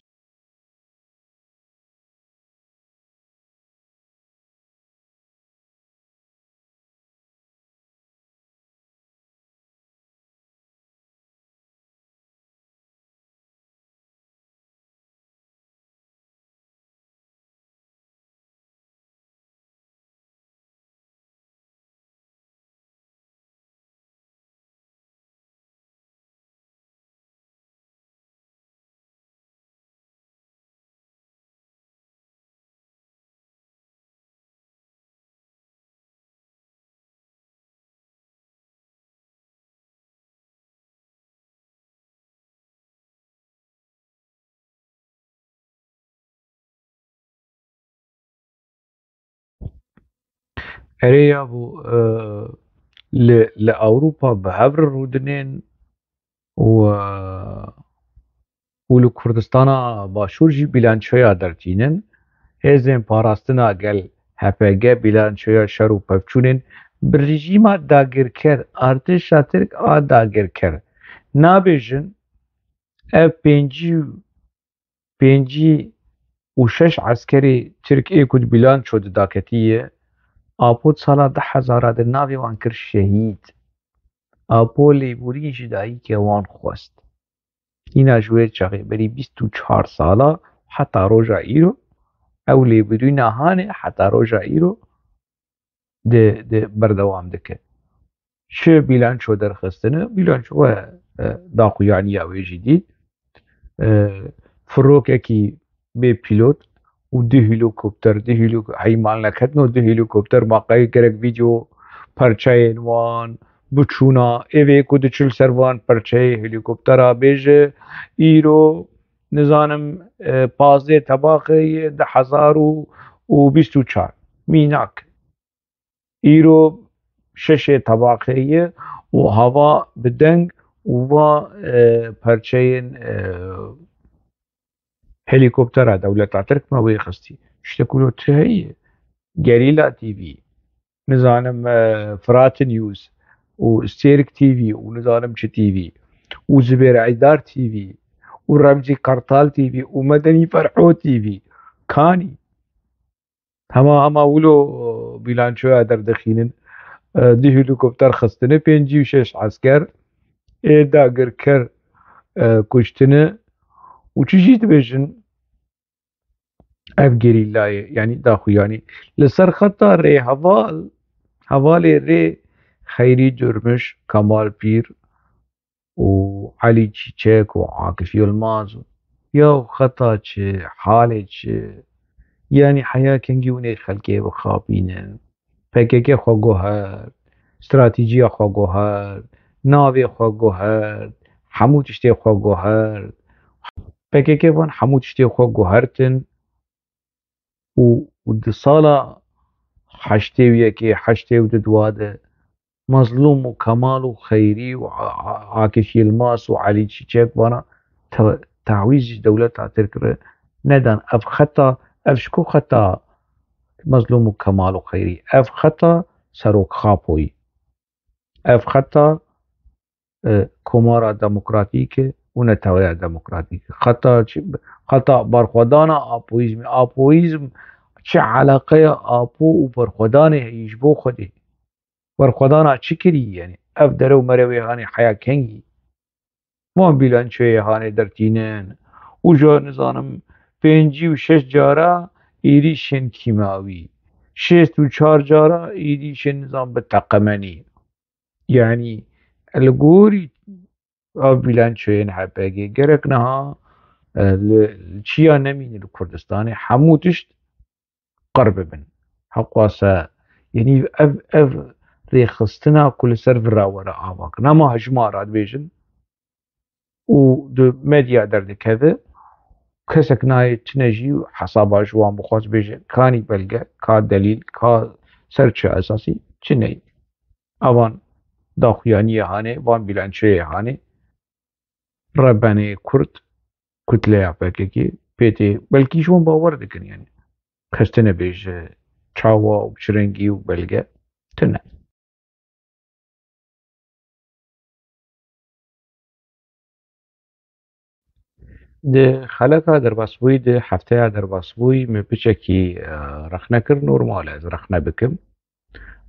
Erê yabo, e, li, li Ewropa bi hev re rûdinên û, e, û li Kurdistana Başûr jî bîlançoya dertînin. Hêzên parastina gel, H P G, bîlançoya şer û pevçûnên bi rejîma dagirker, artêşa Tirk a dagirker. Nabêjin ev pêncî û pêncî û şeş eskerê Tirk ê ku di bîlanço de daketiye, Apo di sala du hezar de navê wan kir şehîd. Apo lêborîn ji dayikê wan xwest. Hîna ji wê çaxê berî bîst û çar sala heta roja îro, ew lêborîna hanê heta roja îro di, di berdewam dike. Çi bîlanço derxistine, bîlanço we, e, daxuyaniya wê jî dît. E, firokekî bê pîlot û du helîkopter, du helîk-, heymal neketino, du helîkopter, ma qey gerek vîdeo perçeyên wan biçûna, ê vê ku diçil ser van perçeyê helîkoptera bêje, îro, nizanim, e, pazdeh tebaxê ye, du hezar û bîst û çar. Mînak. Îro şeşê tebaxê ye û hava bi deng û va, e, perçeyên, e, helîkoptera dewleta Tirk me wê xistî. Tiştek wilo tu heye. Gerîla T V, nizanim, e, Firat News û Stêrk T V û nizanim çi T V û Zubêr Eydar T V û Remzî Kartal T V û Medenî Ferho T V. Kanî. Hema, hema wilo bîlançoya derdixînin. E, du helîkopter xistine, pêncî û şeş esker, ê dagirker, e, kuştine û çi jî dibêjin, ev gerîlayê, yanî daxuyanî. Li ser xeta rê heval, hevalê rê Xeyrî Durmuş, Kemal Pîr, û Elî Çîçek û Akif Yilmaz û ya xeta çi, halê çi? Yanî heya kengî hûn ê xelkê bixapînin. P K K xwe guhert, stratîjiya xwe guhert, navê xwe guhert, hemû tiştê xwe guhert. P K K van hemû tiştê xwe guhertin û, û di sala heştê û yekê, heştê û du dua de Mazlûm û Kemal û Xeyrî û A-, A-, Akif Yilmaz û Elî Çîçek vana te-, tawîz ji dewleta Tirk re nedan. Ev xeta, ev ji ku xeta Mazlûm û Kemal û Xeyrî? Ev xeta Serok Xapoyî. Ev xeta, e, Komara Demokratîk e û Neteweya Demokratîk e. Xeta çi, xeta berxwedana Apoyîzmê. Apoyîzm çi eleqeya Apo û berxwedanê heyî ji bo Xwedê? Berxwedana çi kirî? Yanî ev dere û mere wê hanê heya kengî? Van bîlançoyê hanê dertînin û ja nizanim pêncî û şeş cara êrîşên kîmawî, şêst û çar cara êrîşên nizam bi teqemenî. Yanî li gorî ev bîlançoyên H P G gerek niha, e, li, li çiya nemîne li Kurdistanê, hemû tişt qir bibin. Heqwase, yanî ev, ev rêxistina ku li ser vira were ava kirin. Hema hejmara dibêjin û di medya derdikeve, kesek nayê tune jî hesaba ji wan bixwaz bêje, kanî belge, ka delîl, ka ser çi esasî, çi neyê. Evan daxuyaniyê hanê, van bîlançeyê hanê, rebenê Kurd, kutleya P K K, pê tê, belkî ji wan bawer dikin, yanî. Kes tune bêje çawa û çi rengî û belge, tune. Di xeleka derbasbûyî, di hefteya derbasbûyî min piçekî, e, rexne kir, normal e ez rexne bikim.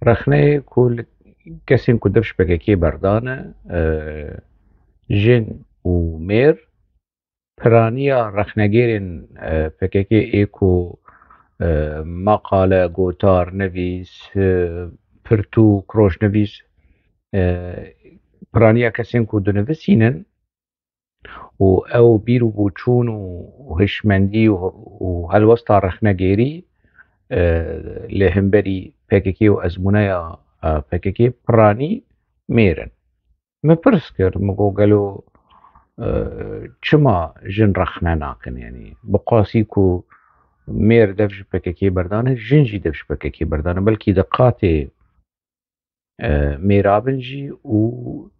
Rexneyê ku li kesên ku dev ji P K K berdane, e, jin û mêr, piraniya rexnegêrên, e, P K K ê ku, e, meqale, gotar, nivîs, e, pirtûk, rojnivîs, e, piraniya kesên ku dinivisînin û ew bîr û boçûn û hişmendî û, û helwesta rexnegêrî, e, li hemberî P K K û ezmûneya, e, P K K piranî mêr in. Min pirs kir, min got, gelo, e, çima jin rexne nakin? Yanî, bi qasî ku mêr dev ji P K K berdane, jin jî dev ji P K K berdane. Belkî di qatê, e, mêra bin jî û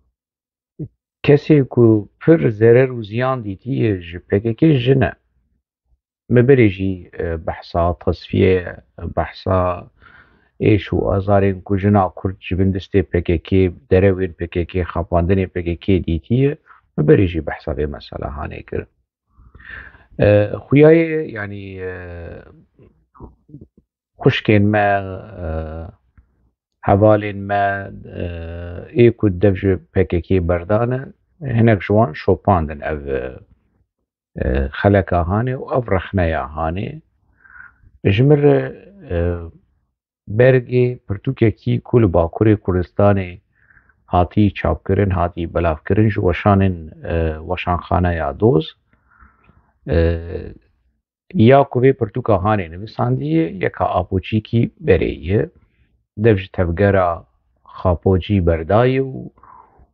kesê ku pir zerer û ziyan dîtiye ji P K K jin e. Me berê jî, e, behsa tesfiyê, behsa êş û azarên ku jina Kurd ji bin destê P K K, derewên P K K, xapandinê P K K dîtiye, me berê jî behsa vê mesela hanê kir. E, xuyayê, yanî, e, xwişkên me, e, Hevalên me, e, ê ku dev ji P K K berdane, hinek ji wan şopandin ev, e, e, xeleka hanê û ev rexneya hanê. Ji min re, e, bergê pirtûkekî ku li Bakurê Kurdistanê hatî çapkirin, hatî belavkirin, ji weşanên, e, weşanxaneya Doz, e, ya ku vê pirtûka hanê nivîsandiye, yeka Apoçîkî berê ye. Dev ji tevgera Xapocî berdayî û,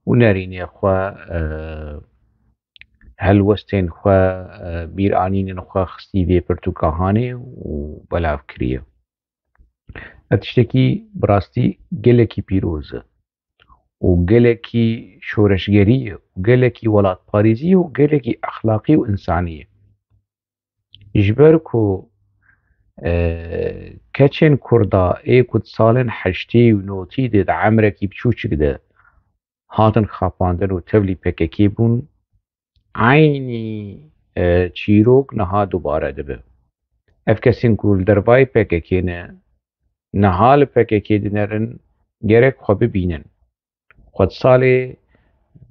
û nerînê xwe, e, helwestên xwe, e, bîranînên xwe xistî vê pirtûka hanê û belav kiriye. Ev tiştekî bi rastî gelekî pîroz e û gelekî şoreşgerî ye û gelekî welatparêzî ye û gelekî exlaqî û însanî ye. Ji ber ku, e, keçên Kurda ê ku di salên heştê û notî de di emrekî biçûçik de hatin xapandin û tevlî P K K bûn, eynî, e, çîrok niha dubare dibe. Ev kesên ku li dervayê P K K ne, niha li P K K dinerin, gerek xwe bibînin. Xwe di salê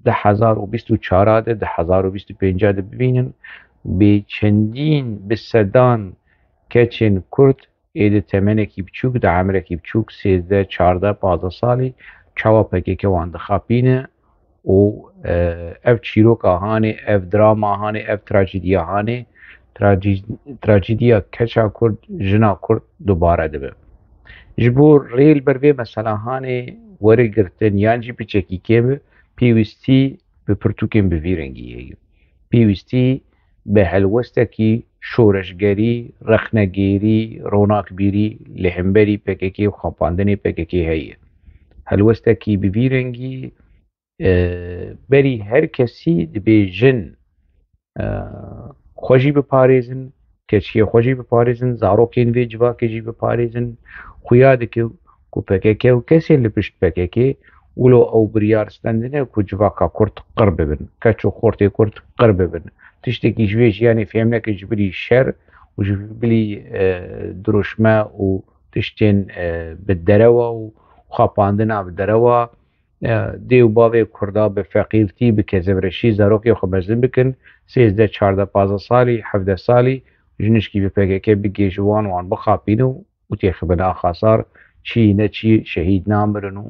du hezar û bîst û çar de, du hezar û bîst û pênc de bibînin, bê çendîn, bi sedan keçên Kurd ê di temenekî biçûk, di emrekî biçûk, sêzdeh, çardeh, pazdeh salî, çawa P K K wan dixapîne û, e, ev çîroka hanê, ev drama hanê, ev trajediya hanê, trajî-, trajediya keça Kurd, jina Kurd dubare dibe. Ji bo rê li ber vê mesela hanê were girtin yan jî piçekî kêm e, pêwîstî bi pirtûkên bi vî rengî heye. Pêwîstî bi helwestekî şoreşgerî, rexnegêrî, ronakbîrî li hemberî P K K û xapandinê P K K heye. Helwestekî bi vî rengî, e, berî her kesî dibê jin, e, xwe jî biparêzin, keçiyê xwe jî biparêzin, zarokên vê civakê jî biparêzin. Xuya dike ku P K K û kesên li pişt P K K wilo ew biryar stendine ku civaka Kurd qir bibin, keç û xortê Kurd qir bibin. Tiştekî ji vê jiyanê fêm neke ji bilî şer û ji bilî, e, dirûşme û tiştên, e, bi derewa û xapandina bi derewa, e, dê û bavê Kurda bi feqîrtî, bi kezebreşî zarokê xwe mezin bikin, sêzdeh, çardeh, pazdeh salî, hevdeh salî, jinişkî bi P K K bigihê ji wan, wan bixapîne û, û têxibin a xasar, çî ne çî şehîd namirin û,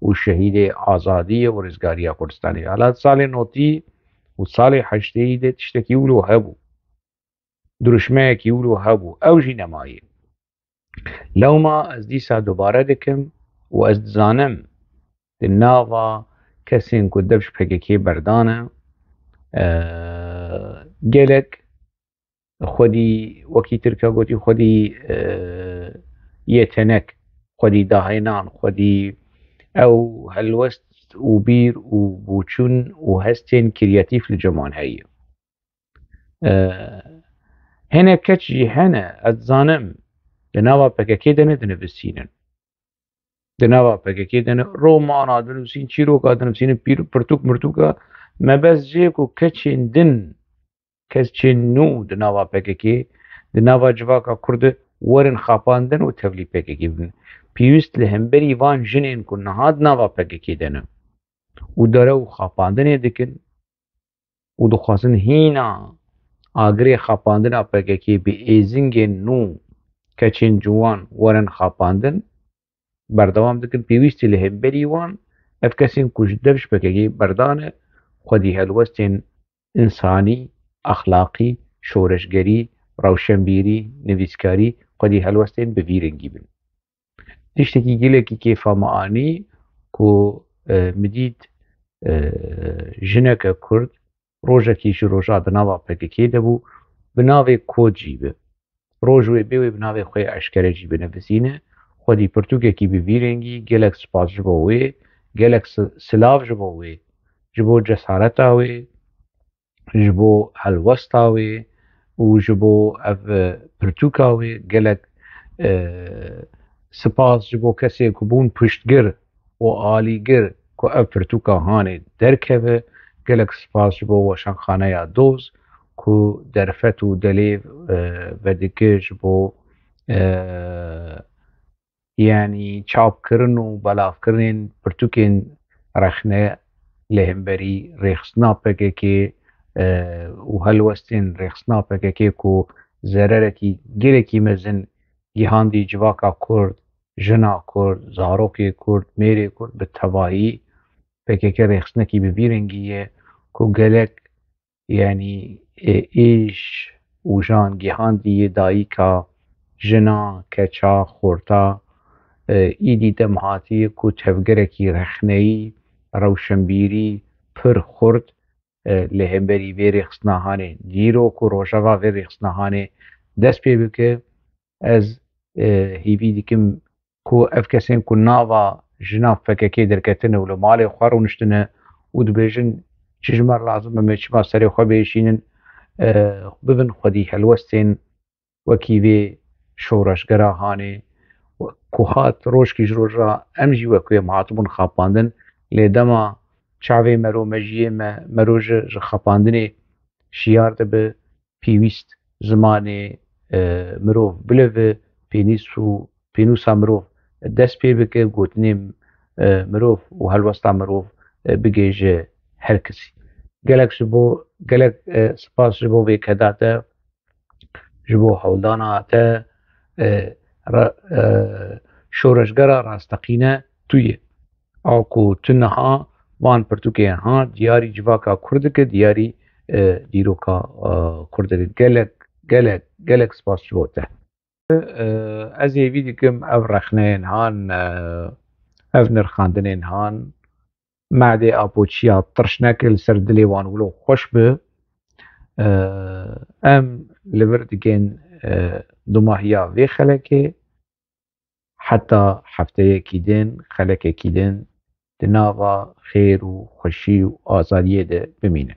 û şehîdê azadiyê û rizgariya Kurdistanê. Hela salê notî û salê heşteyî de tiştekî wilo hebû. Dirûşmeyekî wilo hebû. Ew jî nemaye. Lewma ez dîsa dubare dikim û ez dizanim di nava kesên ku dev ji P K K berdane, e, gelek xwedî, wekî Tirka gotî, xwedî, e, yetenek, xwedî dahênan, xwedî ew helwest û bîr û boçûn û hestên kreatîf li cem wan heye. E, hinek keç jî hene, ez dizanim, di nava P K K de ne dinivîsînin. Di nava P K K de ne romana dinivîsîn, çîroka dinivîsînin, pîr-, pirtûk mirtûka. Mebest jê ku keçên din, keçên nû di nava P K K, di nava civaka Kurd de werin xapandin û tevlî P K K bibin. Pêwîst li hemberî van jinên ku niha di nava P K K de ne û dare û xapandinê dikin, û dixwazin hîna agirê xapandina P K K bi êzingên nû keçên ciwan werin xapandin, berdewam dikin. Pêwîstî li hemberî wan, ev kesên ku ji dev ji P K K berdane, xwedî helwestên însanî, exlaqî, şoreşgerî, rewşenbîrî, nivîskarî, xwedî helwestên bi vî rengî bin. Tiştekî gelekî kêfa min anî ku, e, min dît, e, jineke Kurd rojekî ji roja di nava P K K de bû, bi navê Kod jî bi. Roj wê bê wê bi navê xwe yê eşkere jî binivîsîne. Xwedî pirtûkekî bi vî rengî, gelek spas ji bo wê, gelek si-, silav ji bo wê, ji bo cesareta wê, ji bo helwesta wê û ji bo ev, e, pirtûka wê gelek, e, spas ji bo kesê ku bûn piştgir û alîgir ku ev pirtûka hanê derkeve. Gelek spas ji bo Weşanxaneya Doz ku derfet û delêv, e, vedike ji bo, e, yanî çapkirin û belavkirinên pirtûkên rexne li hemberî rêxistina P K K, e, û helwestên rêxistina P K K ku zererekî gelekî mezin gihandî civaka Kurd, jina Kurd, zarokê Kurd, mêrê Kurd bi tevahî P K K rêxistinekî bi vî rengî ye ku gelek, yanî, e, êş û jan gihandî yê dayika, jina, keça, xorta, e, îdî dem hatiye ku tevgerekî rexneyî, rewşenbîrî pir xurt, e, li hemberî vê rêxistina hanê. Dîrok û rojeva vê rêxistina hanê dest pê bike. Ez, e, hêvî dikim ku ev kesên ku nava jina P K K derketine û li malê xwe rûniştine û dibêjin, çi ji me re lazim e, me çima serê xwe biêşînin, e, bibin xwedî helwestên wekî vê şoreşgera hanê, ku hat rojkî ji roja em jî wek wê em hatibûn xapandin, lê dema çavê mero mejiyê me, mero ji, ji xapandinê şiyar dibe, pêwîst zimanê, e, mirov bilive, pênîs û pênûsa mirov dest pê bike, gotinê, e, mirov û helwesta mirov, e, bigihêje her kesî. Gelek ji bo, gelek, e, spas ji bo vê keda te, ji bo hewldana te, e, ra-, e, şoreşgera rasteqîne tu yê. A ku tu niha van pirtûkê ha diyarî civaka Kurd dike, diyarî, e, dîroka, e, Kurd dike. Gelek, gelek, gelek spas ji bo te. E, ez hêvî dikim ev rexneyên han, e, ev nirxandinên han, Madê Apo çiya tirşneke li ser dilê wan wilo xweş bi. E, em li vir digên, e, dumahiya vê xelekê. Heta hefteyekî din, xelekekî din di nava xêr û xweşî û azadiyê de bimînin.